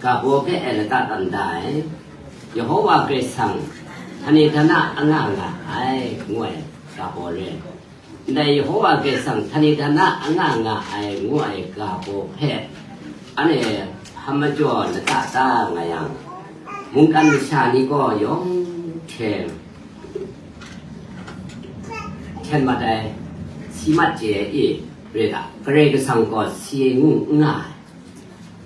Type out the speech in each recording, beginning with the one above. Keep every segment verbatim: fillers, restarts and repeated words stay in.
Ga baw hpe e lata tam da ai, Yehowa Karai Kasang, htani htana anga nga ai, ngu ai ga baw re. Ndai Yehowa Karai Kasang, htani htana anga nga ai, ngu ai ga baw hpe, anhte hpa majaw lata ta nga yang, mungkan masha ni gaw yawng hte hten mat ai, si mat chye ai i, re ga, Karai Kasang gaw si ai ngu n nga ai.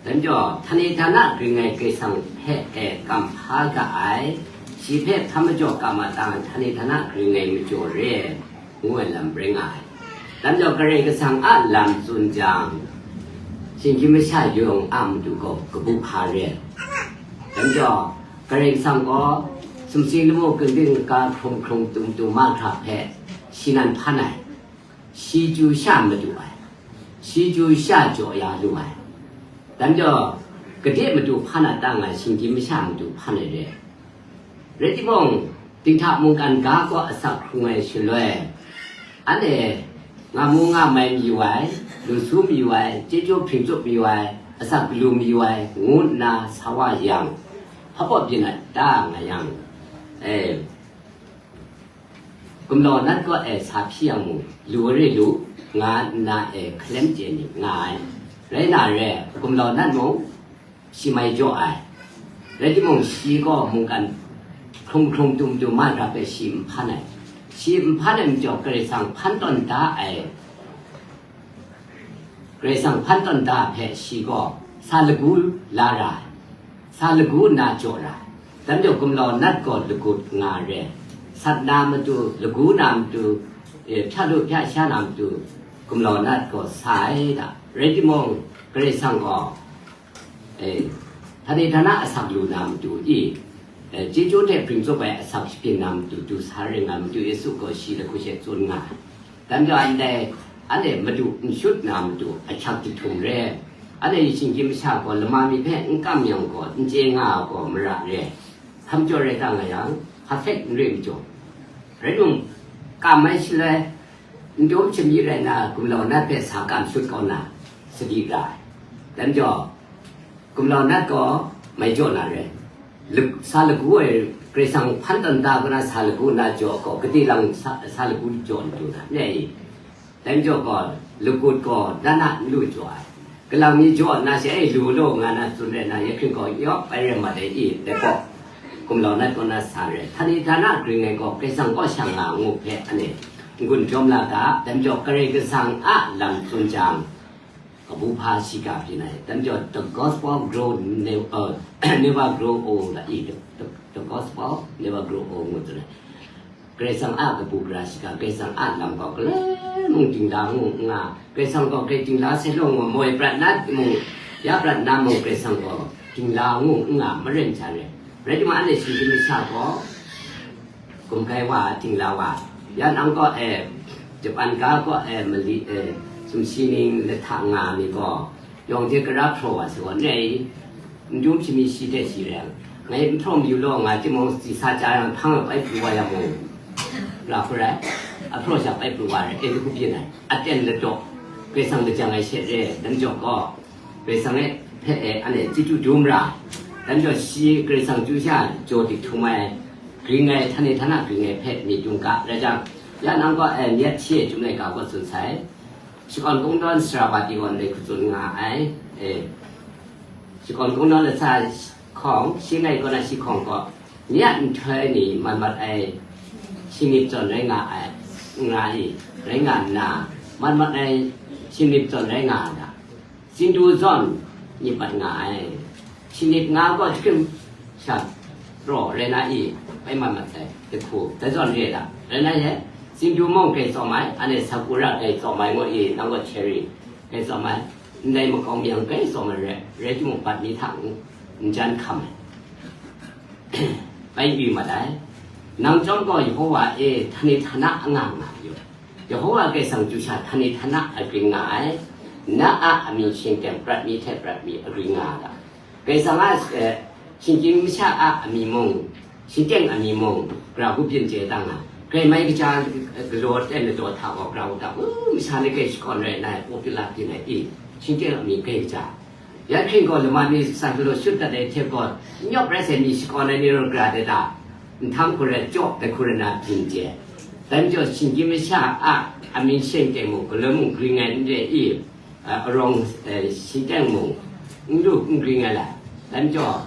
Dai majaw, htani htana gring ai Karai Kasang hpe e kam hpa ga ai, shi hpe hpa majaw kam a ta, htani htana gring ai majaw re, ngu ai lam rai nga ai. Dai majaw, Karai Kasang a lam tsun jang, shinggyim masha yawng a matu gaw kabu hpa re. Dai majaw, Karai Kasang gaw sumsing lamu ginding ga hkrung hkrung tum tum mahkra hpe shi nan hpan ai, shi chyu sha madu ai, shi chyu sha jaw ya lu ai. Dai majaw, gade madu hpan a ta nga, shinggyim masha madu hpan ai re. Rai timung, dinghta mungkan ga kaw asak hkrung ai shaloi, anhte nga mu nga mai mayu ai, lu su mayu ai, chyeju hpring tsup mayu ai, asak galu mayu ai, ngu nna sa wa yang, hpa baw byin ai ta nga yang, e, gumlau nat kaw e sa hpyi yang mung, lu re lu, nga nna e hkalem chye ni nga ai. Rai na re, gumlau nat mung, shi mai jaw ai. Rai timung, shi gaw mungkan hkrung hkrung tum tum mahkra hpe shi n hpan ai. Shi n hpan ai majaw, Karai Kasang hpan tawn da ai, Karai Kasang hpan tawn da hpe shi gaw sa lagu la ra ai, sa lagu nna jaw ra ai. Dai majaw, gumlau nat gaw lagut nga re, sat na matu, lagu na matu, e, hpya lu hpya sha na matu, gumlau nat gaw sa ai da. Rai timung, Karai Kasang gaw, e, htani htana asak lu na matu i, e, chyeju hte hpring tsup ai asak shabyin na matu du sa ring nga, matu Yesu gaw shi lahku she tsun nga ai. Dai majaw, ndai anhte madu n shut na matu ahkyak jahtum re. Anhte shinggyim masha gaw lama mi hpe n kam yang gaw, n chye nga ai gaw mara re. Hpa majaw rai ta nga yang, hpa hte n re majaw, rai num, kam ai shaloi, n dum shamyi rai na, gumlau nat hpe sa kam shut kau na, sadi ra ai. Dai majaw, gumlau nat gaw mai jaw na re. Lak-, sa lagu ai, Karai Kasang hpan tawn da kau na sa lagu na jaw gaw, gade lang sa, sa lagu jaw n du na, ne i? Dai majaw gaw, lagut gaw dan a n lu jaw ai. Galang mi jaw nna she, e, lu law nga na tsun rai na, ya hkring gaw yawp ai rai mat ai i, dai gaw, gumlau nat kaw na sa re. Htani htana gring ai gaw, Karai Kasang kaw sha nga ngu hpe, anhte n-gun jawm la ga, dai majaw, Karai Kasang a lam tsun jang, kabu hpa shiga byin ai. Dai majaw, the gospel grow ne-, uh, never grow old, i, the, the, the gospel never grow old, ngu tsun ai. Karai Kasang a kabu gara shiga, Karai Kasang a lam gaw, galoi mung dingla ngu n nga, Karai Kasang gaw grai dingla sai law ngu, moi prat na mung, ya prat na mung, Karai Kasang gaw dingla ngu n nga, maren hta re. Rai timung, anhte shinggyim masha gaw, gumkai wa, dingla wa, ya nang gaw e, Japan ga gaw e, mali e, sumshi ning lahta nga mi gaw, yawng hte kara hpraw wa sai gaw, ne i, n dum shami shi hte shi rai yang, ngai n hpraw mayu law nga timung, tsi sa chya yang, hpang e bai pru wa yang mung, ra hku rai, a hpraw sha bai pru wa rai, e lahku byin ai, aten ladaw, Karai Kasang lajang ai she re, dai majaw gaw, Karai Kasang e hpe e, anhte chyeju dum ra, dai majaw shi Karai Kasang chyu sha jaw dik htum ai, gring ai, htani htana gring ai hpe myit dung ga, rai jang, ya nang gaw e, myit hti e, Chyum laika gaw tsun sai, shakawn kungdawn sara wa di gaw ndai hku tsun nga ai, e, shakawn kungdawn latsa hkawng, shi ngai kaw na shi hkawng gaw, nye a nhtoi ni mat mat ai, shi myit zawn rai nga ai, nga i, rai nga nna, mat mat ai, shi myit zawn rai nga ai ga, Sindu zawn myit mat nga ai. Shi myit nga gaw jahkrim sha raw rai na i, bai mat mat sai, jahku, dai zawn re ai da. Rai na ye, Sindu mung grai tsawm ai, anhte Sakura grai tsawm ai ngu i, nang gaw Cherry grai tsawm ai, ndai makau mi yang grai tsawm ai re, rai timung, bat mi hta n, n jan hkam ai. Bai yu mat ai. Nang chyawm gaw, Yehowa e, htani htana anga nga yu. Yehowa Karai Kasang chyu sha htani htana agring nga ai. Na a amyu shingteng prat mi hte prat mi agring nga ga. Karai Kasang a, eh, shinggyim masha a amyu mung, shingteng amyu mung, gara hku byin chye da nga. Grai mai kaja, eh, galaw ten ladaw hta gaw, gara hku hta, uh, masha ni grai shakawn rai nna, popular byin ai i, shingteng amyu grai kaja. Ya hkring gaw lama ni san galaw shut dat ai hte gaw, n yawp rai sai mi shakawn ai ni rawt gara de ta? Nhtang hku rai chyaw, dai hku rai na byin chye. Dai majaw, shinggyim masha a amying sheng teng mung, galoi mung gring ai n re i, a, arawng, eh, shingteng mung n lu n gring ai lai. Dai majaw,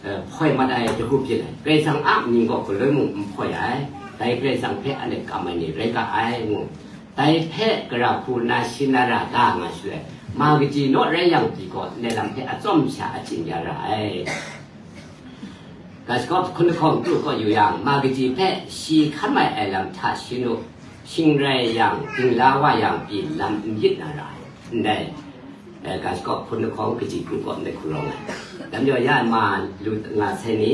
eh, hpoi mat ai dagu byin ai. Karai Kasang a mying gaw galoi mung n hpoi ai. Dai Karai Kasang hpe anhte kam ai ni rai ga ai, ngu. Dai hpe gara hku na shi na ra da nga shaloi, ma kaji naw rai yang pyi gaw, ndai lam hpe atsawm sha achyin ya ra ai. Ga shakaw hkun lahkawng kru kaw yu yang, ma kaji hpe shi hkan mai ai lam hta shi nu, shing rai yang, dingla wa yang pyi lam n yit na ra ai. Ndai, eh, ga shakaw hkun lahkawng kaji kru kaw ndai hku rawng ai. Dai majaw ya ma lu nga sai ni,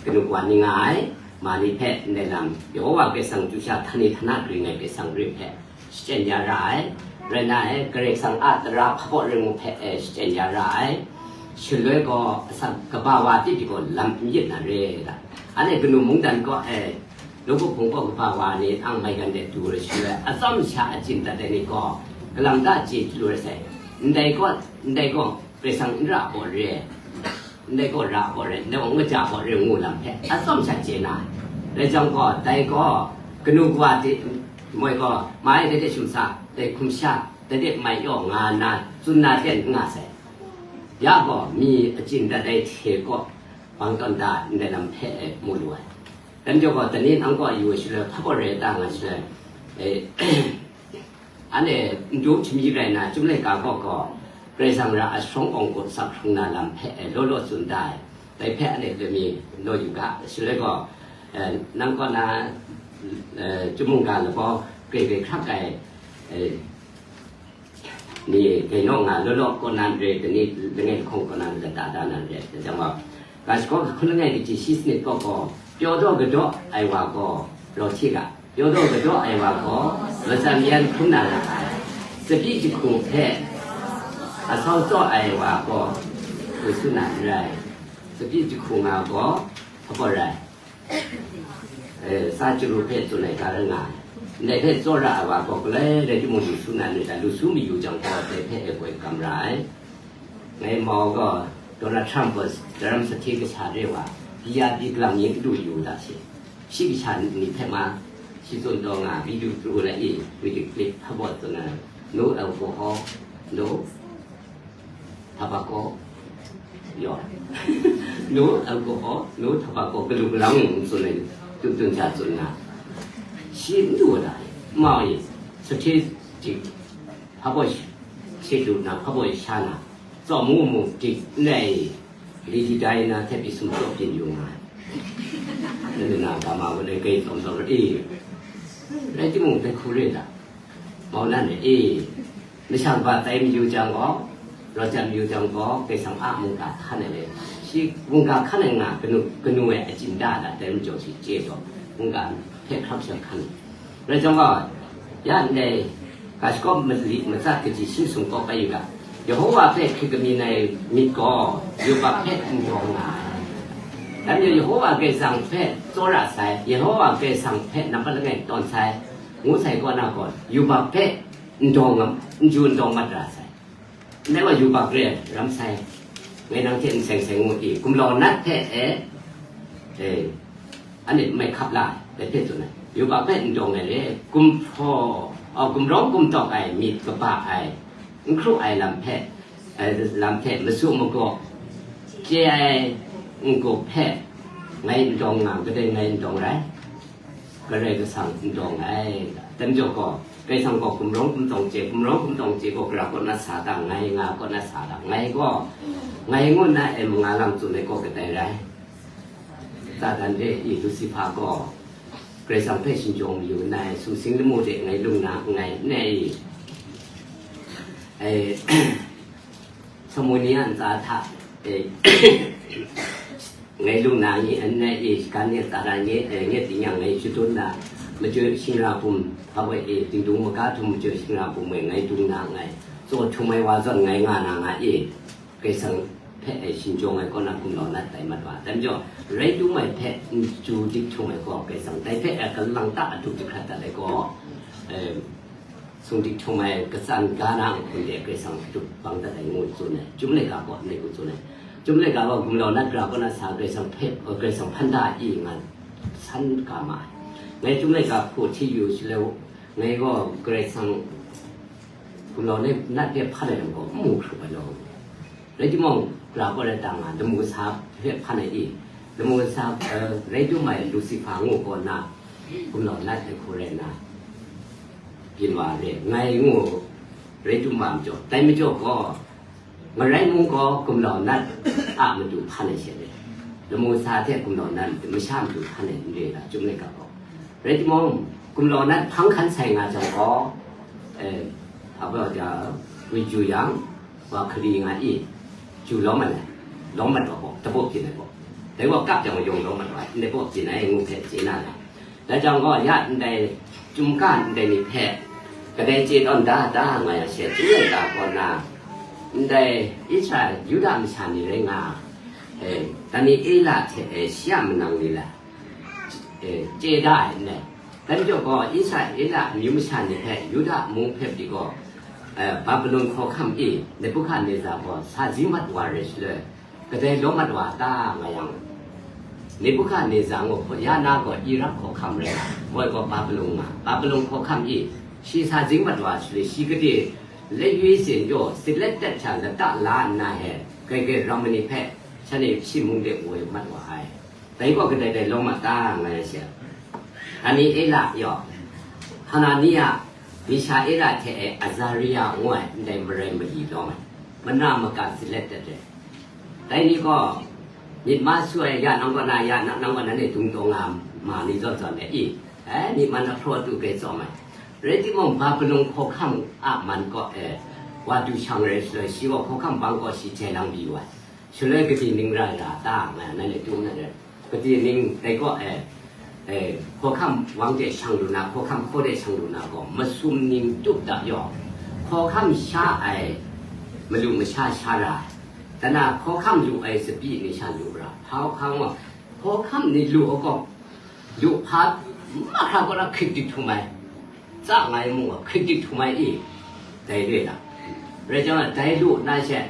kanu kawa ni nga ai, ma ni hpe ndai lam, Yehova Karai Kasang chyu sha htani htana gring ai Karai Kasang ring hpe shachyen ya ra ai, rai na ai, Karai Kasang a tara hpabaw rai ngu hpe e shachyen ya ra ai. Shaloi gaw asak kaba wa tip gaw lam n yit na re da. Anhte kanu mungdan kaw e, nawku hpung kaw kaba wa ni ang maigan de du rai shaloi, atsawm sha achyin dat ai ni gaw, kalang ta chye lu rai sai. Ndai gaw, ndai gaw, Karai Kasang n ra gaw re. Ndai gaw ra gaw re, ndai gaw ngaja gaw re ngu lam hpe atsawm sha chye na ai. Rai jang gaw, dai gaw, kanu kawa hte moi gaw, mai dai de shum sa, dai hkum sha, dai de mai yaw nga nna, tsun na ten n nga sai. Ya gaw, mi achyin dat ai hte gaw, bang tawn da ndai lam hpe e mu lu ai. Dai majaw gaw, dai ni nang kaw yu ai shaloi, hpa gaw re ta nga shaloi, e, anhte n dum hkying mi rai na, Chyum laika kaw gaw, Karai Kasang ra a sharawng awng gaw sak hkrung na lam hpe e law law tsun da ai. Dai hpe anhte lami law yu ga, shaloi gaw, eh, nang kaw na, eh, Chyum mungga labaw grai grai hkrak ai, eh, ni gainaw nga law law kaw nan re, kani langai lahkawng kaw nan lata da nan re, dai jang gaw, ga shakaw hkun langai kaji shi sanit kaw gaw, pyaw daw kadaw ai wa gaw, raw hti ga, pyaw daw kadaw ai wa gaw, matsam yan hkrum na ra ai. Tsabyi jahku hpe asau tsaw ai wa gaw, lu su na n rai. Tsabyi jahku nga gaw, hpa gaw rai. Eh, sa chyaru hpe tsun ai ga rai nga ai. Ndai hpe tsawra ai wa gaw, galoi rai timung, lu su na n rai, lu su mayu jang gaw, dai hpe e koi kam ra ai. Ngai mau gaw, Donald Trump gaw daram sahte kasha re wa, bia byi galang yin n du yu u da she. Shi kasha ni hpe ma, shi tsun taw nga, video pru la i, video clip hpa baw tsun na, no alcohol, no tobacco, yaw. No alcohol, no tobacco, galu galang n tsun ai, tun tun sha tsun na. Shi n du wa da, mau i, sahte jik, hpa baw shi, shi du na, hpa baw sha na, tsawm mu mu dik n rai, li di dai na hte pyi sum tsaw byin yu nga ai. Nang na ga ma wa le gai tsawm tsawm e. Rai timung, dai hku re da. Mau nan e. Masha kaba tai mayu jang gaw, raw jang mayu jang gaw, Karai Kasang a mungga hkan ai le. Shi mungga hkan ai nga, kanu, kanu e achyin da da, dai majaw shi chye taw, mungga hpe hkrap sha hkan ai. Rai jang gaw, ya ndai, ga shakaw mali matsat kaji shi sung kaw bai yu ga, Yehova hpe hkrit kamyin ai myit gaw, yubak hpe n dawng nga ai. Dai majaw Yehova Karai Kasang hpe tsawra sai, Yehova Karai Kasang hpe nampat langai tawn sai, ngu sai kaw na gaw, yubak hpe n dawng, n ju n dawng mat ra sai. Ndai wa yubak re ai ram sai, ngai nang hte n seng seng ngu i, gumlau nat hpe e, e, anhte mai hkap la ai, dai hpe tsun ai. Yubak hpe n dawng ai le, gumhpraw, a, gumrawng gumtawk ai myit kaba ai, n hkru ai lam hpe, e, lam hte masu magaw chye ai n-gup hpe ngai n dawng nga, kadai ngai n dawng rai? Karai Kasang n dawng ai. Dai majaw gaw, Karai Kasang gaw gumrawng gumtawng chye, gumrawng gumtawng chye gaw, gara kaw na sa ta, ngai nga kaw na sa ta, ngai gaw, ngai ngu nna e manga lam tsun ai gaw kadai rai? Satan re i, Lucifer gaw Karai Kasang hpe shingjawng mayu nna, sumsing lamu de ngai lung na nngai, n ai i? E, Samu ni a ntsa hta, e, ngai lung na ni, n ai e, shagan ni, tara ni, e, nge ting yang ngai shadun na, majoi shingra bum, hpa woi e, dingdung maga htum majoi shingra bum e ngai dung na nngai. Tsaw htum ai wa zawn ngai nga na nga e, Karai Kasang hpe e shingjawng ai kaw na gumlau nat tai mat wa. Dai majaw, rai tum ai hpe n chyu dik htum ai gaw, Karai Kasang dai hpe e kalang ta adu jahkrat dat ai gaw, e, Sung dik htum ai katsan ga na nhkun de Karai Kasang hkrup bang dat ai ngu tsun ai. Chyum laika gaw ndai ngu tsun ai. Chyum laika gaw gumlau nat gra kaw na sa Karai Kasang hpe, Karai Kasang hpan da i nga san ka ma ai. Ngai chyum laika hku hti yu shaloi, ngai gaw Karai Kasang gumlau nat hpe hpan ai lam gaw n mu hkrup ai law. Rai timung, gra gaw rai ta nga, lamu kasa hpe hpan ai i, lamu kasa, eh, rai dum ai Lucifer ngu gaw na, gumlau nat ai hku rai nna, byin wa re, ngai ngu rai dum wa majaw, dai majaw gaw, ngarai mung gaw gumlau nat a matu hpan ai she re, lamu kasa hte gumlau nat masha matu hpan ai n re ga, Chyum laika gaw. Rai timung, gumlau nat hpang hkan sai nga jang gaw, eh, apa ja, gwi ju yang, wa hkari nga i, ju lawm ai, lawm mat wa gaw, dabaw byin ai gaw. Dai gaw kap jang yawng lawm mat wa ai, ndai baw byin ai ngu hpe chye na ai. Dai jang gaw, ya ndai, chyum ga ndai ni hpe, kadai chye tawn da, da nga yang she, chyum laika gaw na, ndai Israel, Yuda masha ni rai nga, eh, Daniela hte, eh, shi a manang ni la, eh, chye da ai n rai. Dai majaw gaw, Israela amyu masha ni hpe Yuda mung hpe pyi gaw, eh, Babilon hkawhkam e Nebukadneza gaw sa zing mat wa re shaloi, kadai lawm mat wa ta nga yang, Nebukadneza ngu hpaw ya na gaw Irak hkawhkam rai, moi gaw Babilon nga, Babilon hkawhkam e shi sa zing mat wa shaloi, shi gade Lewi tsin jaw, Silet tet hta lata la nna he, gaigai ram ai ni hpe, shanhte shi mung de woi mat wa ai. Dai gaw kadai dai lawm a ta, nga ai she. Daniela yaw, Hanania, Mishaela hte e Azaria ngu ai ndai marai mali lawm ai, mana maka Silet tet ai. Dai ni gaw, myit ma su ai ya nang kaw na, ya nang, nang kaw na ne dung taw nga ma ni zawn zawn e i, eh, myit man ahpraw atu grai tsawm ai. Rai timung, Babilon hkawhkam a man kaw e wa du shang rai shaloi, shi gaw hkawhkam bang kaw shi jai lang pyi wa ai. Shaloi gadi ning rai ra ta, nga ai, nanhte tu na rai. Gadi ning dai kaw e, eh, hkawhkam wang de shang lu na, hkawhkam hkaw de shang lu na gaw, masum ning tup da yaw, hkawhkam sha ai, malu masha sha ra, dana hkawhkam lu ai tsabyi ni sha lu ra, hpa hkang wa, hkawhkam ni lu ai gaw, lu hpa mahkra kaw na hkrit dik htum ai, tsa nga ai mung gaw hkrit dik htum ai i, dai re na. Rai jang, dai lu na she,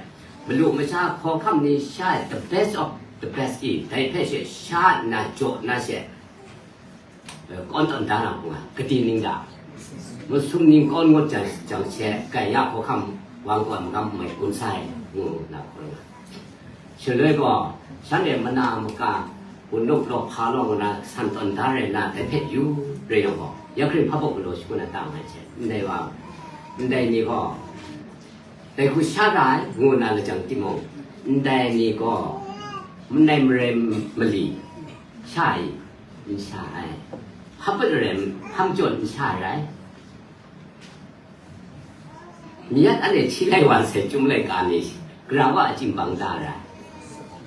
malu masha hkawhkam ni sha ai the best of the best i, dai hpe she sha nna jaw na she, eh, kawn tawn da na hpung a, gadi ning da, masum ning kawn ngut jang, jang she, gaya hkawhkam wang kaw ai magam mai kun sai, ngu nna hkaw nga. Shaloi gaw, shanhte mana maka, wunlawk law hpa law ngu na san tawn da rai nna, dai hpe yu rai yang gaw, ya hkring hpa baw galaw shangun na ta nga ai hte, ndai wa, ndai ni gaw, dai hku sha ra ai, ngu na lajang timung, ndai ni gaw, ndai marai mali, sha ai, n sha ai, hpa pat rai, hpa majaw n sha ai rai. Myit anhte hti lai wa sai, Chyum laika ni, gara wa chyim bang da ra ai.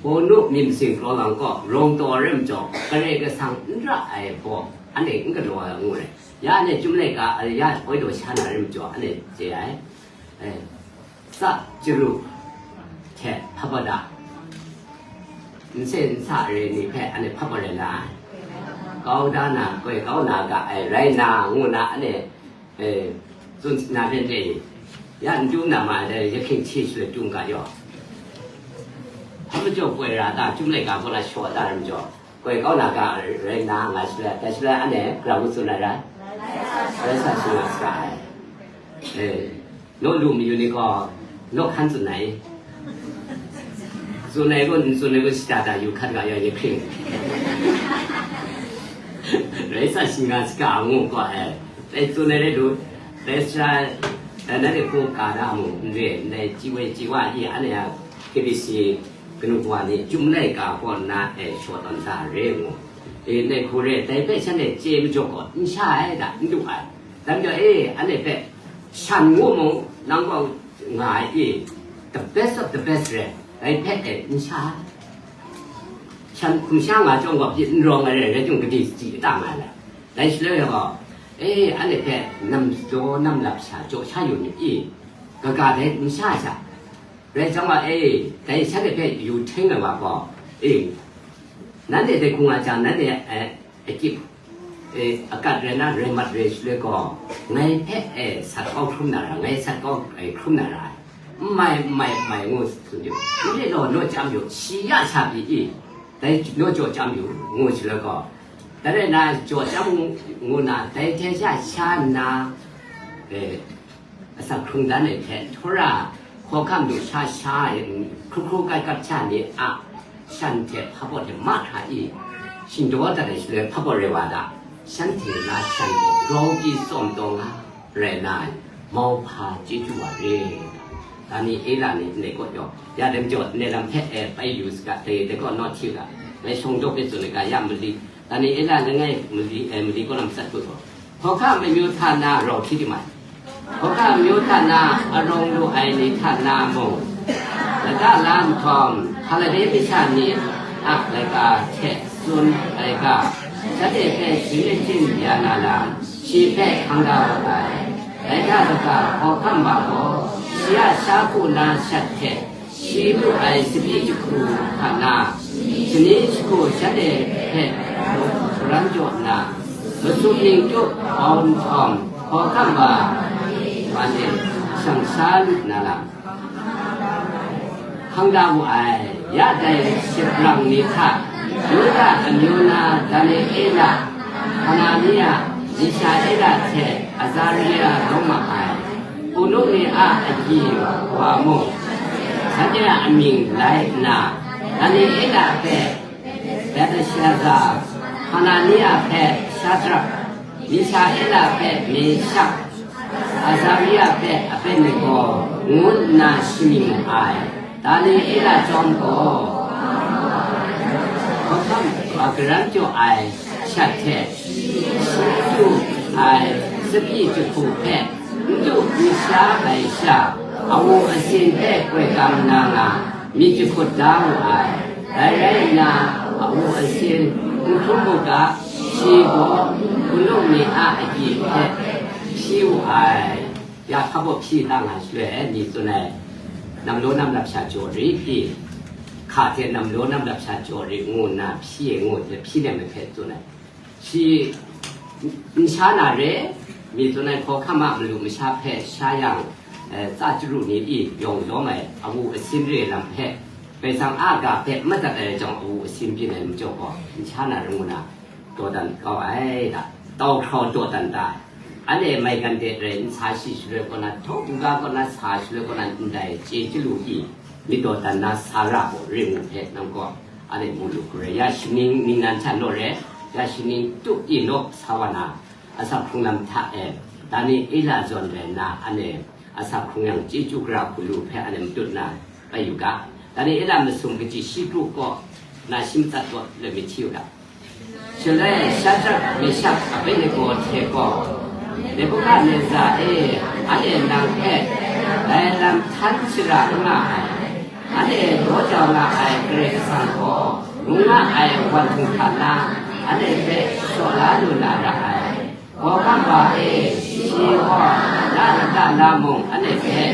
Hpawnu myit masin kraw lang kaw, rawng taw ai rai majaw, Karai Kasang n ra ai baw, anhte n galaw ai ngu ai. Ya anhte Chyum laika, ya poi taw sha na rai majaw, anhte chye ai. Eh, tsa chyaru hte hpa baw da, nsen nsa re ni hpe anhte hpa baw rai la ai. Kau da na, koi kau na ga ai rai na, ngu na anhte, eh, tsun na hpe n re i? Ya n tu na ma ai dai, ya hkying hti shaloi tu n ga yaw. Hpa majaw koi ra ta, Chyum laika gaw la shaw ta rai majaw, koi kau na ga rai na nga shaloi, dai shaloi anhte gara ngu tsun ai rai? Rai sa shangun nga saga ai. Eh, naw lu mayu ni gaw, naw hkan tsun ai. Tsun ai gaw, n tsun ai gaw, shada da yu hkat ga ya, ya hpring. Rai sa shangun nga saga ngu gaw ai. Dai tsun ai rai lu, dai sha, dai na de hku ka da mu, n re, ndai chyi woi chyi wa i, anhte a K B C kanu wa ni, Chyum laika kaw nna, e, shaw tawn sa re ngu. E, ndai hku re, dai hpe shanhte chye majaw gaw, n sha ai da, n du ai. Dai majaw, e, anhte hpe shan ngu mung, nang gaw nga ai i, the best of the best re, dai hpe, e, n sha ai. Shan hkum sha nga chyawm gaw, pyi n rawng ai rai, rai chyawm, gadi chyi kata nga ai. Dai shaloi gaw, e, anhte hpe nam jaw nam lap sha, jaw sha yu myit i, kaga dai n sha ai sha. Rai chyawm gaw, e, dai shanhte hpe yu hting ai wa gaw, e, nanhte dai hku nga jang, nanhte, e, akyip E, akat rai na, rai mat rai shaloi gaw, ngai hpe, e, sat kau hkrum na ra, ngai sat kau, e, hkrum na ra ai. N mai, n mai, n mai, ngu tsun yu. N re law, naw chyam yu, shi ya sha pyi i, dai naw jaw chyam yu, ngu shaloi gaw, dai rai na, jaw chyam ngu, ngu na, dai hte sha sha nna, e, asak hkrung dan ai hte, Tora hkawhkam lu sha sha ai hkru hkru kat kat sha ni a shan hte hpa baw hte mahkra i, shingdaw dat ai shaloi hpa baw rai wa da, shanhte na shan gaw grau pyi tsawm taw nga rai na ai, mauhpa chyeju wa re. Daniela ni ndai kaw yaw, ya dai majaw, ndai lam hpe e bai yu saga, dai, dai kaw naw hti u ga, ngai shawng daw hpe tsun ai ga, ya mali, Daniela langai mali, e, mali kaw lam tsat kut gaw, Hkawhkam amyu hta na rau hti di mai. Hkawhkam amyu hta na arawng lu ai ni hta na mung, lata la nhtawm, Hkalade masha ni a laika hte tsun ai ga, shanhte hpe sharin sharin ya na lam, shi hpe hkang da wa ai. Dai hta kaga, hkawhkam wa gaw, shi a sha hku na shat hte, shi lu ai tsabyi jahku hta na, shani jahku shanhte hpe garan jaw nna, masum ning tup bau nhtawm, hkawhkam wa, wa ni shang sha lu na lam, hkang da wu ai. Ya dai shabrang ni hta, Yuda amyu na Daniela, Hanania, Mishaela hte Azaria rawng ma ai. Hpunung ni a agyi wa mung, shanhte a amying lai nna, Daniela hpe Belteshaza, Hanania hpe Shadrak, Mishaela hpe Meshak, Azaria hpe Abednego ngu nna shaning mu ai. Daniela chyawm gaw, hkawhkam wa garan jaw ai shat hte, shi lu ai tsabyi jahku hpe n du n sha ai sha, awu asin hpe koi kam na nga, myit jahkut da wu ai. Dai rai nna, awu asin n hkrum mu ga, shi gaw hpunung ni a agyi hpe hpyi wu ai. Ya hpa baw hpyi da nga shaloi, mi tsun ai, namlaw namlap sha jaw rit i, hka hte namlaw namlap sha jaw rit ngu nna hpyi ai ngu hte hpyi nem ai hpe tsun ai. Shi n sha na re, mi tsun ai hkawhkam a malu masha hpe sha yang, eh, tsa chyaru ni i yawng lawm ai awu asin re lam hpe, Karai Kasang a ga hpe madat ai jang awu asin byin ai majaw gaw, n sha na re ngu na, dawdan kau ai da, tau hkrau dawdan da ai. Anhte maigan de rai nsa shi shaloi kaw na, htaw buga kaw na, sa shaloi kaw na, ndai chye chyalu i, myit dawdan na sa ra gaw, ring ngu hpe nang gaw, anhte mu lu hkru rai, ya shaning ningnan hta naw rai, ya shaning tup i naw sa wa na, asak hkrung lam hta e, Daniela zawn rai nna, anhte asak hkrung yang chyeju gara hku lu hpe anhte matut na bai yu ga. Daniela masum kaji shi kru kaw na shi matsat kaw let myit hti u ga. Shaloi Shadrak, Meshak, Abednego hte gaw, Nebukadneza e, anhte nang hpe dai lam htan shara n nga ai, anhte daw jau nga ai Karai Kasang gaw, ngu nga ai wan htung hta na, anhte hpe shaw la lu na ra ai. Hkawhkam wa e, shi gaw na lata la mung, anhte hpe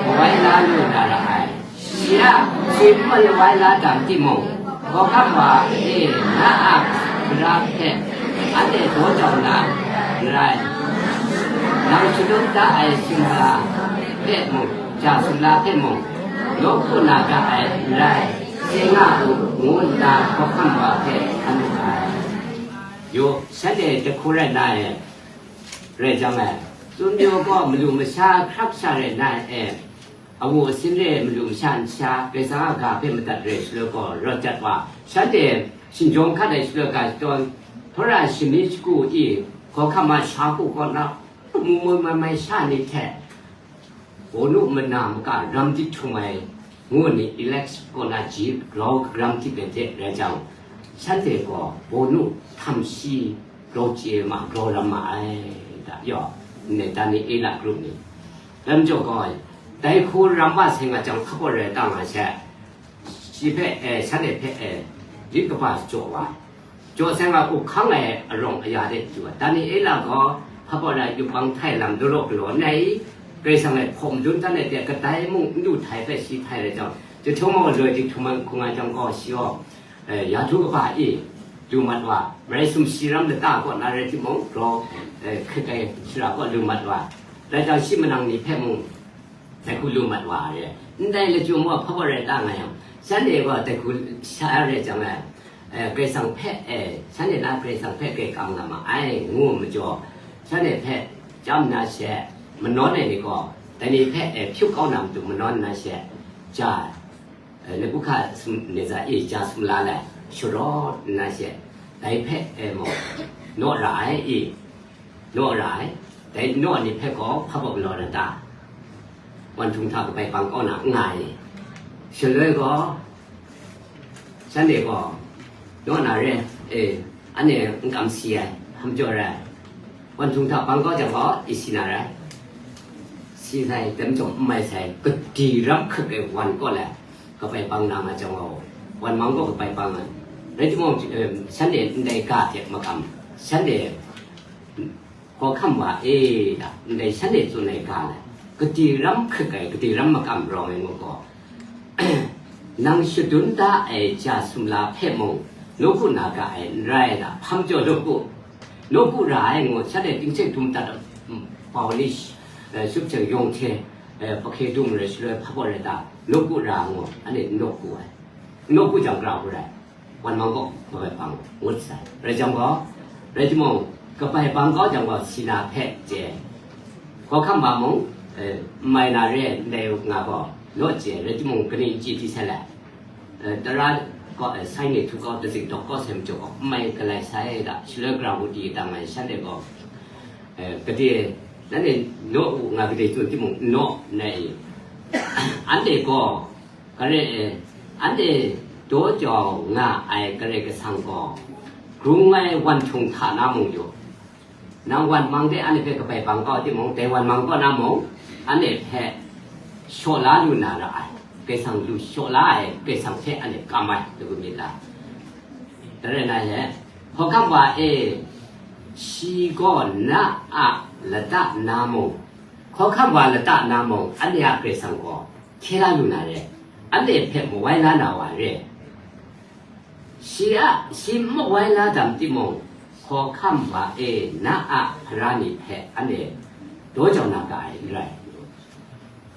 mawai la lu na ra ai. Shi a, shi n malawai la dang timung, hkawhkam wa e, na a gara hpe anhte daw jau na n rai. Nang shadum da ai sumla hpe mung, ja sumla hpe mung, nawku na ga ai n rai, chye nga u, ngu nna hkawhkam wa hpe hkan wu ai. Yu, shanhte jahku rai na e, rai jang e, Tsun pyaw gaw malu masha hkrak sha rai na e, awu asin re ai malu masha n sha, Karai Kasang a ga hpe madat rai shaloi gaw, rawt jat wa, shanhte shingjawng hkat ai shaloi ga shadawn, Tora shani shagu i, hkawhkam a sha hku kaw na, mu mu mai mai sha ni hte, Bawnu mana maka ram di htum ai ngu ni, elect kaw na ji grau ram di pen hte rai jang, shanhte gaw Bawnu htam shi grau chye ma, grau ram ma ai, da yaw, ndai Daniela group ni. Lam jaw gaw, dai hku ram wa sai nga jang, hpa gaw rai ta nga she, shi hpe, eh, shanhte hpe, eh, lit kaba jaw wa, jaw sai nga up hkang ai arawng aya de du ai. Daniela gaw hpa gaw rai yup bang htai lam daw law galaw nai i, Karai Kasang e hpaw madun dan ai de, kadai mung n du htai hpe shi htai rai jang, jahtum maw loi jahtum ai hkung ai jang gaw, shi gaw, eh, ya htu kaba i, lu mat wa, marai sumshi ram lata kaw na rai timung, grau, eh, hkrit ai shara kaw lu mat wa, rai jang shi manang ni hpe mung, dai hku lu mat wa ai. Ndai lachyum wa hpa wa rai ta nga yang, shanhte gaw dai hku sha ai rai jang ai, eh, Karai Kasang hpe, eh, shanhte na Karai Kasang hpe grai kam nga ma ai, ngu majaw, shanhte hpe chyam na she, manawn ai ni gaw, dai ni hpe, eh, hpyu kau na matu manawn na she, ja, eh, Nebuhkadneza e ja sumla lai, sharawt nna she, dai hpe, eh, mung, naw ra ai i, naw ra ai, dai naw ni hpe gaw hpa baw galaw na ta? Wan htung hta kabai bang kau na n nga ai. Shaloi gaw, shanhte gaw, naw na re, e, anhte n kam si ai, hpa majaw rai. Wan htung hta bang kau jang gaw, i si na rai. Si sai, dai majaw n mai sai, gadi ram hkrit ai wan kaw lai, kabai bang na nga jang gaw, wan mang gaw kabai bang ai. Rai timung, eh, shanhte ndai ga hte makam, shanhte hkawhkam wa e, da, ndai shanhte tsun ai ga lai, gadi ram hkrit ai, gadi ram makam rawng ai ngu gaw, nang shadun da ai ja sumla hpe mung, nawku na ga ai n rai da, hpa majaw nawku, nawku ra ai ngu, shanhte tingchye dum dat, mm, pau ni, eh, shupjeng yawng hte, eh, pahkye dum rai shaloi hpa baw rai ta, nawku ra ngu, anhte n nawku ai, n nawku jang gara hku rai. Wan mang gaw kabai bang ngut sai. Rai jang gaw, rai timung, kabai bang kau jang gaw, si na hpe chye, hkawhkam wa mung, eh, n mai na re ndai nga gaw, law chye, rai timung, kaning n chye di sai lai. Eh, tara gaw, eh, sai ni htu kau, dazik dawk kau sai majaw gaw, n mai galai sai da, shaloi gara ngu di dang ai shanhte gaw, eh, gade, nanhte naw u nga gade tsun timung, n naw, n rai i. Anhte gaw, Karai, eh, anhte daw jau nga ai Karai Kasang gaw, grung ai wan htung hta na mung yu, nang wan mang de anhte hpe kabai bang kau timung, dai wan mang kaw na mung, anhte hpe shaw la lu na ra ai, Karai Kasang lu shaw la ai, Karai Kasang hte anhte kam ai, lagu myit la. Dai rai na ye, hkawhkam wa e, shi gaw na a lata na mung, hkawhkam wa lata na mung, anhte a Karai Kasang gaw, hkye la lu na re, anhte hpe mawai la na wa re. Shi a, shi n mawai la dam timung, hkawhkam wa e na a hpara ni hpe anhte daw jau na ga ai n rai.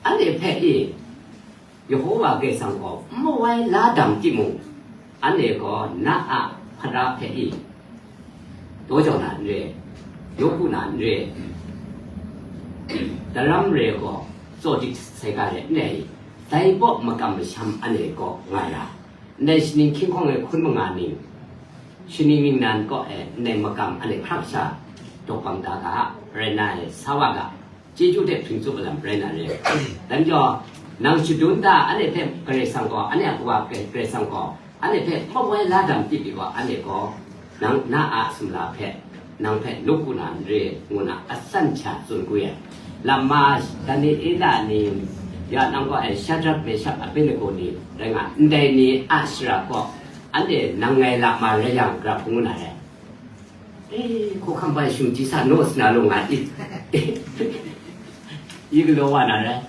Anhte hpe i, Yehova Karai Kasang gaw n mawai la dam timung, anhte gaw na a hpara hpe i, daw jau na n re, nawku na n re, daram re gaw, tsaw dik sai ga re n rai i, dai baw makam masham anhte gaw nga ra, ndai shaning hkying hkawng e hkun manga ning, shaning ningnan kaw e ndai makam anhte hkrak sha dawk bang da ga, rai nna e sa wa ga, chyeju hte hpring tsup ai lam rai na re. Dai majaw, nang shadun da, anhte hpe Karai Kasang gaw, anhte a Kawa Karai Kasang gaw, anhte hpe mawai la dam tip yu gaw, anhte gaw, nang na a sumla hpe, nang hpe nawku na n re, ngu na asan sha tsun kwi ai. Lam ma, Daniela ni, ya nang gaw ai Shadrak, Meshak, Abednego ni rai nga, ndai ni a shara gaw, anhte nang ngai la ma rai yang, grap ngu na re. Eh, hkawhkam bai shum ji sa naw sina lu nga i. I galaw wa na rai.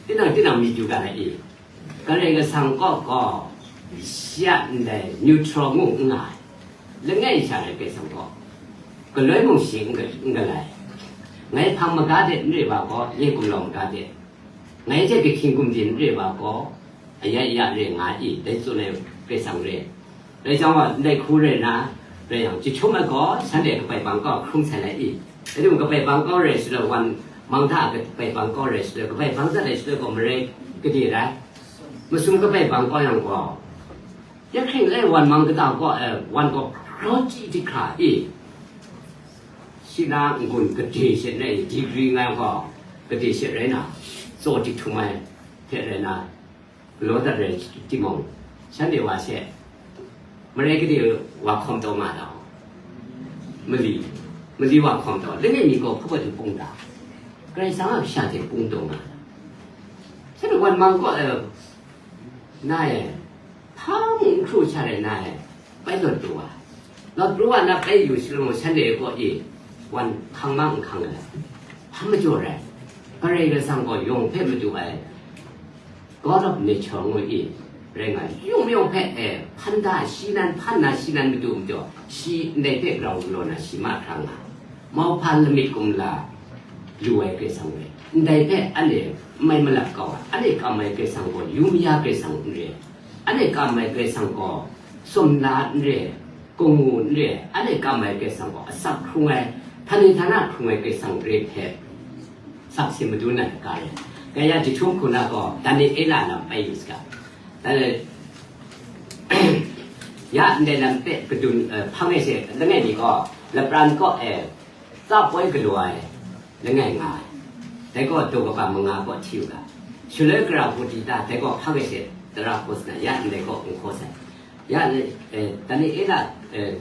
Tinang, tinang mi du ga na i. Karai Kasang kaw gaw, shi a ndai neutral ngu n nga ai. Langai sha rai Karai Kasang kaw. Galoi mung shi n ga-, n galai. Ngai hpang maga de n re wa gaw, nye gumlau maga de. Ngai hte kahkying gumdin re wa gaw, aya ya re nga i, dai tsun ai Karai Kasang re. Rai jang wa, ndai hku rai na, rai yang, jahtum ai gaw, shanhte kabai bang kau hkrum sai lai i. Rai timung, kabai bang kau rai shaloi, wan mang hta kabai bang kau rai shaloi, kabai bang dat ai shaloi gaw, marai gade rai. Masum kabai bang kau yang gaw, ya hkring lai wan mang kata gaw, eh, wan gaw grau chyi di hkra i. Shi na n-gun gade she rai, degree ngai gaw gade she rai na, tsaw dik htum ai hte rai na, galaw dat rai timung, shanhte wa she, marai gade wa hkawm taw ma ta, mali, mali wa hkawm taw, langai mi gaw hpa hpung da, Karai Kasang a kasha hte hpung taw ma ta, shanhte wan mang gaw, eh, na e, hpa mung n hkru sha rai na e, bai lawt pru wa. Lawt pru wa na bai yu shalom shanhte e kaw e, wan hkang ma n hkang ai. Hpa majaw rai, Karai Kasang gaw yawng hpe madu ai, God of nature ngu i, rai nga, yung mayawng hpe, e, hpan da, shi nan hpan na, shi nan madu majaw, shi ndai hpe grau galaw na, shi mahkra nga, mauhpa lamik kumla lu ai Karai Kasang rai. Ndai hpe anhte n mai malap kau ai, anhte kam ai Karai Kasang gaw yu maya Karai Kasang n re, anhte kam ai Karai Kasang gaw sumla n re, kamu n re, anhte kam ai Karai Kasang gaw asak hkrung ai, htani htana hkrung ai Karai Kasang re hpe sakse madun na hkra re. Kaya jahtum hku na gaw Daniela lam pai yu saga. Dai, ya ndai lam hpe kadun, eh, hpang e she langai mi gaw lapran kaw e tsapoi galaw ai langai nga ai. Dai gaw daw kaba manga kaw hti u ga. Shaloi gara hku di ta, dai gaw hpang e she tara hkaw sa na, ya ndai gaw n hkaw sai. Ya, eh, Daniela, eh,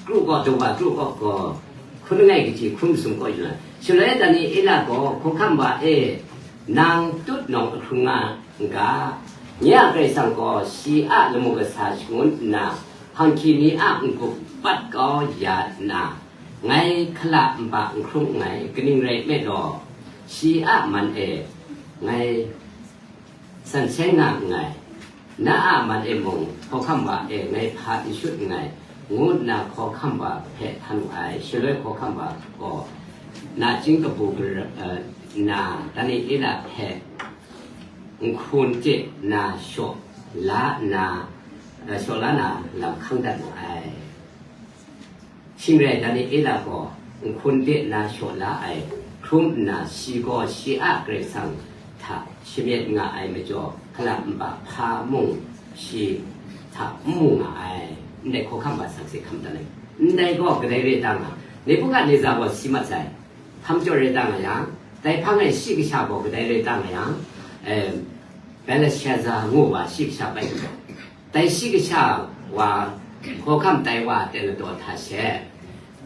kru gaw, daw wa kru gaw, gaw, hkun langai kaji hkun masum kaw yu na. Shaloi Daniela gaw hkawhkam wa e, nang tut nawng ahkrung nga n ga, nye a Karai Kasang gaw shi a lamu kasa shangun nna, hpanhkyi ni a n-gup pat kau ya nna, ngai hkala nba n hkrung nngai, kaning rai nme law, shi a man e ngai san seng nga nngai, na a man e mung hkawhkam wa e ngai hpa n shut nngai, ngu nna hkawhkam wa hpe htan wu ai. Shaloi hkawhkam wa gaw nachying kabu gara, eh, nna Daniela hpe nhkun de na shaw la nna, eh, shaw la na lam hkang dat mu ai. Shing rai, Daniela gaw nhkun de na shaw la ai hkrum nna, shi gaw shi a Karai Kasang hta shamyet nga ai majaw, hkala nba hpa mung shi hta n mu nga ai. Ndai hkawhkam wa sakse hkam dan ai. Ndai gaw kadai rai ta nga, Nebukadneza gaw si mat sai. Hpa majaw rai ta nga yang, dai hpang e shi kasha gaw kadai rai ta nga yang, eh, Beleshazar ngu wa shi kasha bai majaw, dai shi kasha wa hkawhkam tai wa ten ladaw hta she,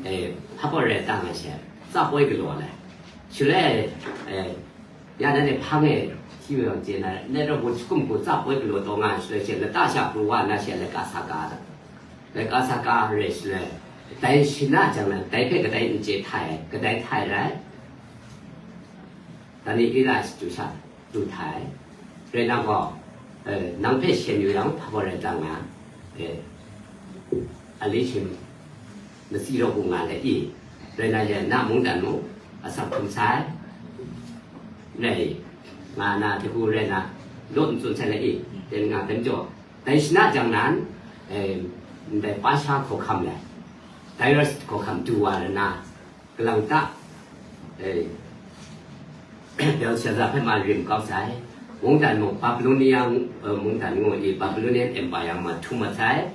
eh, hpa gaw rai ta nga she, tsapoi galaw ai. Shaloi, eh, ya na ni hpang e hti mayawng chye na, na rawt shakum hku tsapoi galaw taw nga ai shaloi she, lata sha pru wa na she, laika sa ka da. Laika sa ka re shaloi, dai shana jang na, dai hpe kadai n chye htai, kadai htai rai. Daniela shadu sha du htai. Rai na gaw, eh, nang hpe shen yu yang, hpa gaw rai ta nga, eh, a li shim matsi raw hku nga le i, rai na ye na mungdan mung asak htum sai, rai nga na, dai hku rai na, law n tsun sai le i, ten nga ten jaw, dai shana jang nan, eh, ndai Pasha hkawhkam le, Darius hkawhkam du wa le na, kalang ta, eh, Belshazzar hpe ma rim kau sai. Mungdan mung, Babylonia, eh, mungdan ngu i, Babylonian Empire ma htum mat sai.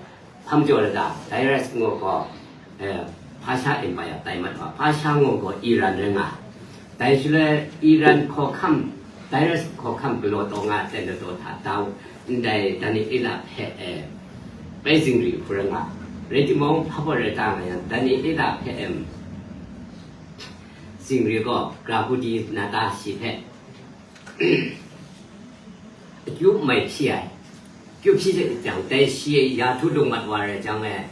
Hpa majaw lata, Darius ngu gaw, eh, Persia Empire tai mat wa, Persia ngu gaw Iran rai nga. Dai shaloi Iran hkawhkam, Darius hkawhkam galaw taw nga ai ten ladaw hta tau, ndai Daniela hpe, eh, bai zingri hku rai nga. Rai timung, hpa gaw rai ta nga yang, Daniela hpe, em, zingri gaw, gra hku di na ta shi hpe akyu mai hpyi ai. Akyu hpyi jang, dai shi ya htu lung mat wa rai jang e,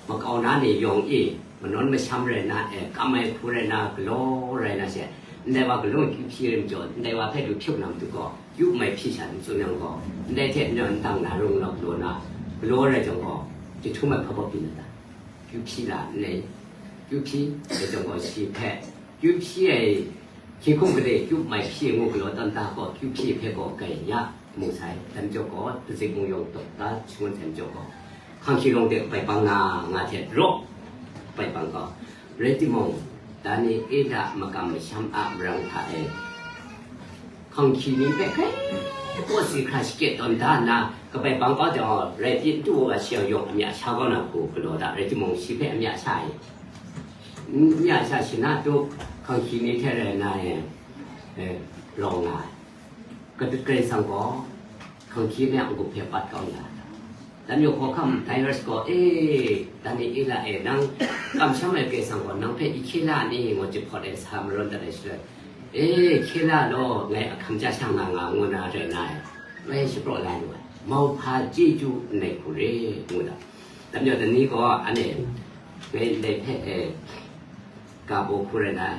makau na ni yawng i, manawn masham rai na e, kam ai hku rai na, galaw rai na she, ndai wa galaw akyu hpyi rai majaw, ndai wa hpe lu hpyuk na matu gaw, akyu mai hpyi sha n tsun yang gaw, ndai hte n rawt n dang na rung nau galaw na, galaw rai jang gaw, jahtum ai hpa baw byin na ta? Akyu hpyi la n rai, akyu hpyi, dai jang gaw shi hpe, akyu hpyi ai, hkying hkum gade akyu mai hpyi ngu galaw tawn ta gaw, akyu hpyi hpe gaw grai ya mu sai, dai majaw gaw, dazik mung yawng dawk da shangun sai majaw gaw, hkanghki lawng de kabai bang nga, nga hte raw kabai bang gaw, rai timung, Daniela makam masham a marang hta e, hkanghki ni hpe hkai paw si hkra shakye tawn da nna, kabai bang kau jang gaw, rai pyi n tu wa shi yang yawng amya sha kau na hku galaw da, rai timung, shi hpe amya sha ai. N-, n-, ya sha shana tup, hkanghki ni hte rai nna e, e, rawng nga ai. Kadut Karai Kasang gaw, hkanghki ni a n-gup hpe pat kau ya ai. Dan yawng hkawhkam Darius gaw, "E, Daniela e, nang kamsham ai Karai Kasang gaw nang hpe i hkye la ni?" ngu jahpawt e sa marawn dat ai shaloi, "E, hkye la law, ngai ahkam ja sha nga nga," ngu na rai nna e, ngai shapraw la lu ai. Mauhpa chyeju n rai hku re, ngu da. Dan yawng dai ni gaw, anhte, ngai ndai hpe, e, ga baw hku rai na,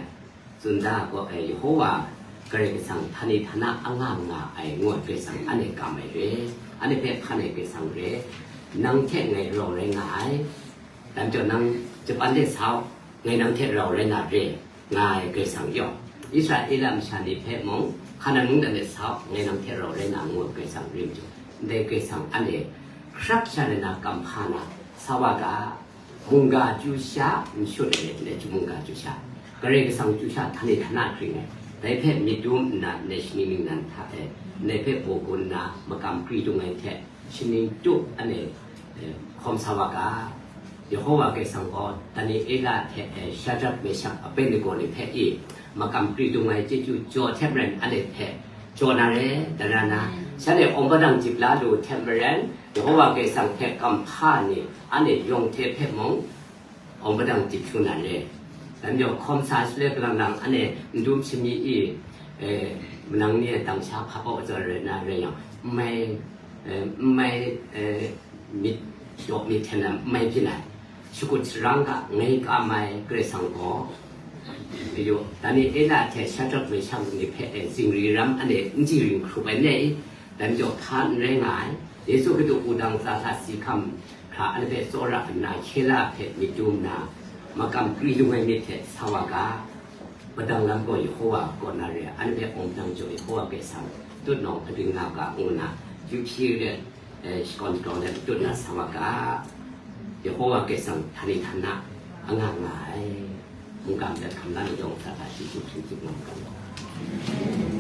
tsun da gaw, e, Yehowa Karai Kasang htani htana a nga nga ai ngu ai Karai Kasang anhte kam ai re. Anhte hpe hpan ai Karai Kasang re, nang hte ngai rau rai nga ai. Dai majaw nang japan de sa u, ngai nang hte rau rai na re, nga ai Karai Kasang yawng. Israela masha ni hpe mung, Hkanan mungdan de sa u, ngai nang hte rau rai na ngu ai Karai Kasang rim jaw. Ndai Karai Kasang anhte hkrak sha rai na kam hpa na sa wa ga, mungga chyu sha n shut ai, ndai mungga chyu sha, Karai Kasang chyu sha htani htana hkring ai, dai hpe myit dum nna ndai shaning ningnan hta e, ndai hpe baw gun nna makam kri dung ai hte, shaning tup anhte, eh, hkawm sa wa ga, Yehowa Karai Kasang gaw Daniela hte, eh, Shadrak, Meshak, Abednego ni hpe i makam kri dung ai chyeju jaw hte maren anhte hpe jaw na re, dara na, shanhte awng padang jip la lu hte maren, Yehowa Karai Kasang hte kam hpa ni anhte yawng hte hpe mung awng padang jip shu na re. Dai majaw hkawm sa shaloi kalang lang anhte n dum shami i, eh, manang ni a dang sha hpa pau zawn rai na rai yang, n mai, eh, n mai, eh, myit daw myit hten na n mai byin ai, shakut sharang ga ngai kam ai Karai Kasang gaw, ayu, Daniela hte Shadrak, Meshak ni hpe, eh, zingri ram anhte n jingring hkrup ai ne i? Dai majaw hpa n rai nga ai, Yesu Hkristu wudang tsa hta si hkam hkra anhte hpe tsawra nna hkye la hpe myit dum nna, makam kri dung ai myit hte sa wa ga, padang lam gaw Yehowa kaw na re, anhte hpe awng padang jaw Yehowa Karai Kasang tutnawng ading nga ga, ngu nna, yu hpyi let, eh, shakawn shakawn let tut na sa wa ga, Yehowa Karai Kasang htani htana a nga nga ai. Mungkan dat hkam la ni yawng sa ga, shi tsun tsun tsun nga ga.